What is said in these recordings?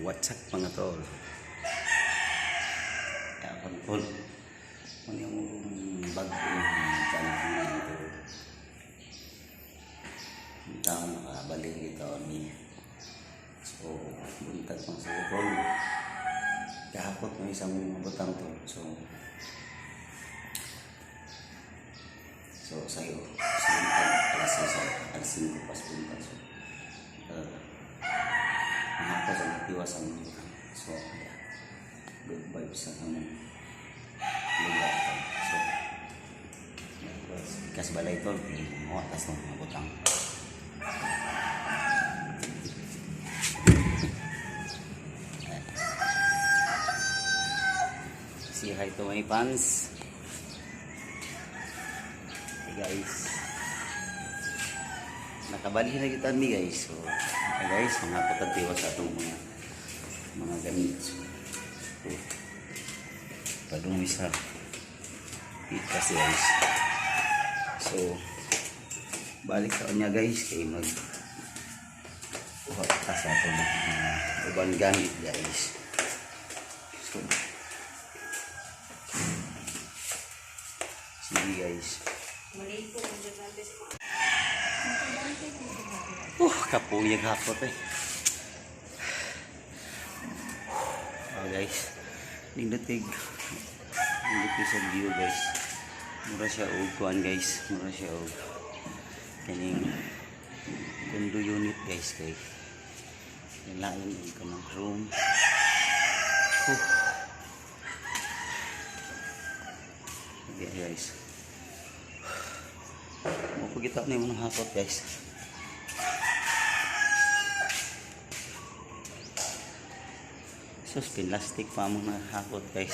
What's up, mga tol? Kaya tol. Ano yung bagong channel na ito? Ang tao nakabalik ito ni. So, buntag pang sa tol. Kahapot ng isang butang, tol. So, sa'yo, sa buntag, alas 6, alas 5 pas buntag. So, mahapos ang tiwas ang mga butang. So, yeah. Good vibes sa among lugar, tol. So, kas balay, tol, mawatas ng mga butang. Say hi to my fans. Hey guys. Nakabalik na kita mi, guys. So, hey guys, mga patagtiwa sa atong mga gamit. So, padung sa pikas, guys. So, balik sa niya, guys, kay mag kuha ta sa atong mga uban gamit, guys. So, sige, guys. Kapuyag hapot eh. Oh guys, nindutig. Nindutig sa view, guys. Mura siya og kuan, guys. Mura siya og kaning condo unit, guys, kay lain og kanang room. Okay, guys. Mo pagita ni mga hapot, guys. Sus, pinlastic pa mo mga hakot, guys.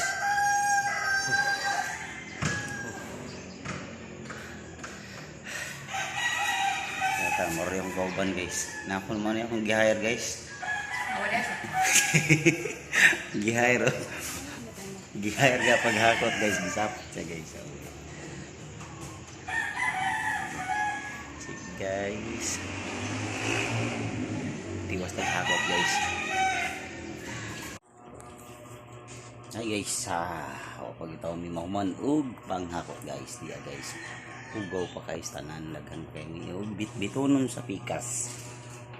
Yata, moro yung kauban, guys. Nakon mo na akong gi-hire, guys. Gi-hire, oh. Gi-hire ka paghakot, guys. Gisapot siya, guys. So, sige, guys. Tiwas na hakot, guys. Ay guys, o pag itaw mi mahuman og panghakot, guys, diya, guys. Hugaw pa kay tanan, daghan kay mi og bitbitonon sa pikas.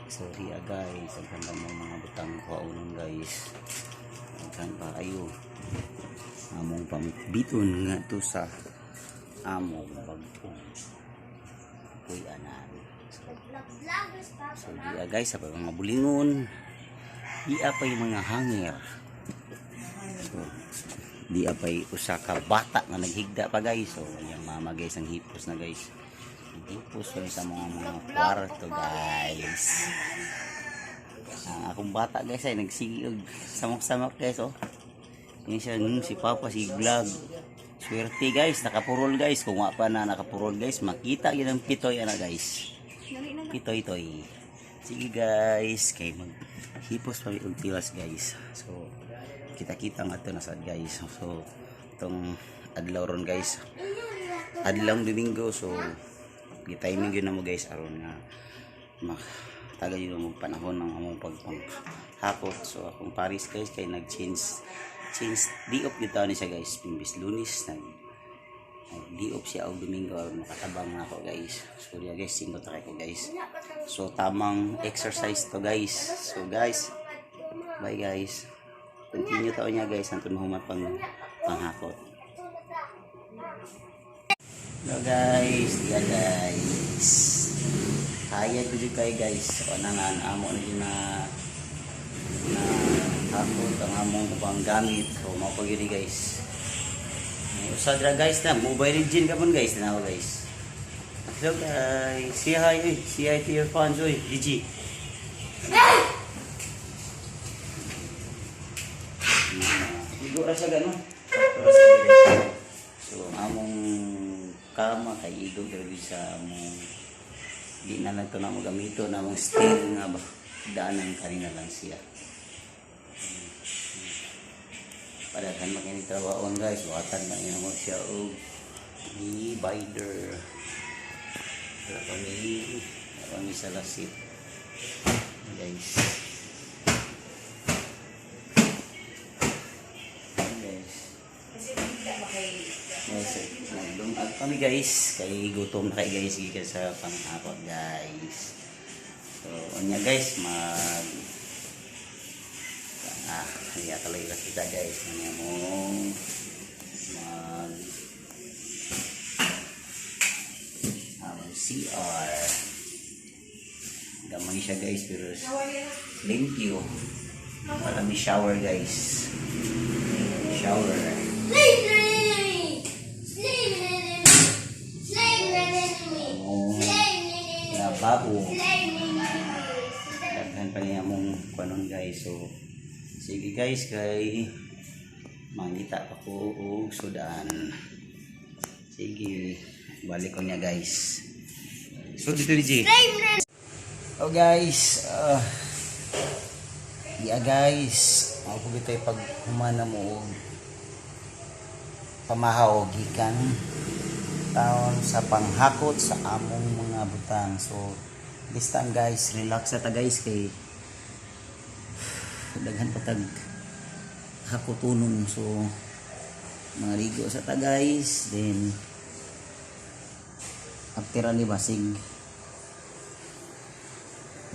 So diya, guys, daghan pa mo mga butang kuhaonon, guys. Daghan pa ayo. Among pambiton nga to sa among bag-ong puy-anan. So diya, guys, sa mga bulingon, diya pa yung mga hanger. So, di apay usa ka bata nga naghigda pa, guys. So, yung mama, guys, ang hipos na, guys. Hipos pa sa mga kwarto, guys. Ang akong bata, guys, ay nagsige og samok-samok, guys, oh. Yan siya, si Papa si vlog. Swerte, guys, nakapurol, guys. Kung wa pa na nakapurol, guys, makita yun ang pitoy ana, guys. Pitoy toy. Sige guys, kay mag hipos pa og tiwas, guys. So, kita-kita nga to na sad, guys. So, itong adlaw ron, guys. Adlaw Domingo, so gi-timing yun na mo, guys, aron nga tagay yun mo panahon ng among pagpanghakot. So akong Paris, guys, kay nag-change change day off gyud ni siya, guys. Imbis Lunes nag day off siya og Domingo aron makatabang na ako, guys. So diya, guys, single ta ko, guys. So tamang exercise to, guys. So guys, bye guys. Continue tao niya, guys, hantod mahuman pang panghakot. Hello guys, diya guys. Kaya ko jud kay, guys. So ana nga amo na jud na na hakot ang among ubang gamit. So mao pa gyud ni, guys. May usa dira, guys, na Mobile Legend ka pon, guys, tanaw, guys. Hello guys. Say hi, oy. Say hi to your fans, oy. GG. Igo ra siya gano. So ang among kama kay igo gyud sa among di na lang to na mo gamito na among steel nga ba daanan kanina lang siya. Padaghan man kini trabaon, guys, buhatan na niya mo siya og divider. Wala kami sa lasit, guys. Guys, nagdungag kami, guys, kay gutom na kay, guys, gikan sa panghakot, guys. So unya, guys, mag iya tuloy kita, guys, unya mo mag CR. Gamay siya, guys, pero limpyo. Wala may shower, guys, shower. Oh, lababo. Daghan pa niya mong kuanon, guys. So sige, guys, kay mangita pa ko og sudan. Sige, balik ko niya, guys. So dito DJ. Oh guys, yeah guys, ako gitay pag humana mo og pamahaw gikan taon sa panghakot sa among mga butang. So this time, guys, relax na ta, guys, kay daghan pa tag hakutunon. So mga ligo sa ta, guys, then after ni basig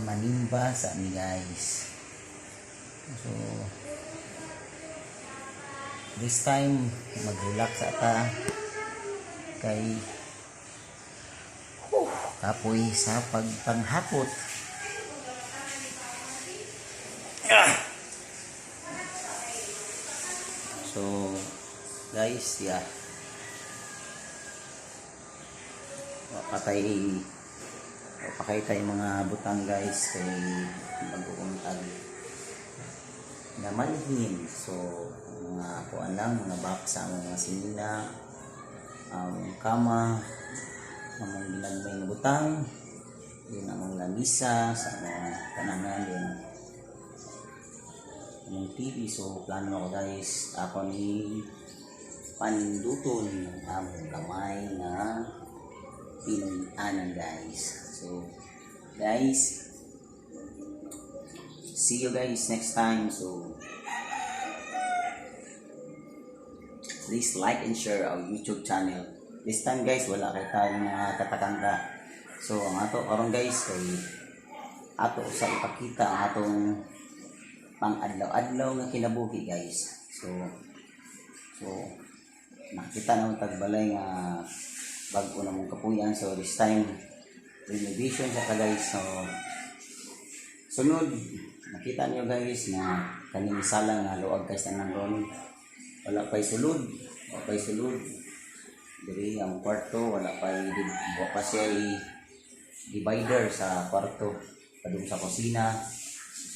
manimba sa mi, guys. So this time mag-relax ata kay whew, kapoy sa pagpanghakot. Ah! So guys, yeah. Wa pa tay wa pa kay tay mga butang, guys, kay mag-uuntag na malhin. So mga kuan lang, mga box sa among mga sinina, ang kama, among ginagmay nga butang, yun among lamisa sa mga kananan, yun among TV. So plano ako, guys, ako ni paninduton ng among gamay na pinuy-anan, guys. So guys, see you guys next time. So please like and share our YouTube channel. This time, guys, wala kay tayong mga katakangka. So ang ato karon, guys, kay ato sa ipakita ang atong pang adlaw-adlaw nga kinabuhi, guys. So nakita na tag balay nga bag-o na mong kapuyan. So this time renovation sa ka, guys. So sunod nakita niyo, guys, na kaning sala nga luag guys tanan ron, wala pa'y sulod, wala pa'y sulod diri. Ang kwarto, wala pa siya divider sa kwarto padung sa kusina,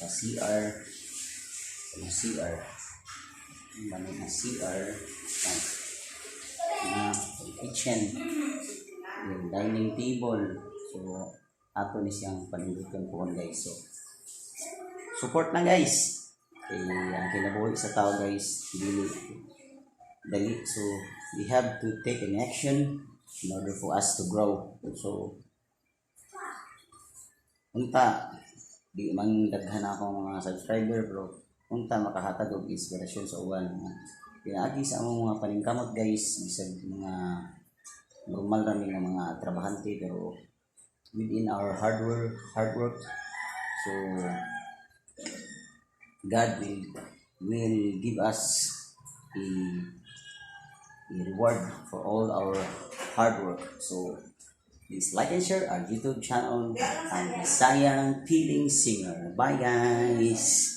sa CR, sa CR, ang bani na CR na kitchen, yung dining table. So ato ni siyang paninduton po, guys. So support na, guys, kay ang kinabuhi sa tao, guys, dili dali. So we have to take an action in order for us to grow. So unta di man daghan akong mga subscriber, bro, unta makahatag og inspirasyon sa uban pinaagi sa among mga paningkamot, guys, bisag mga normal ra mi nga mga trabahante, pero within our hard work, so God will give us a reward for all our hard work. So please like and share our YouTube channel, ang Bisayang Piling Singer. Bye, guys.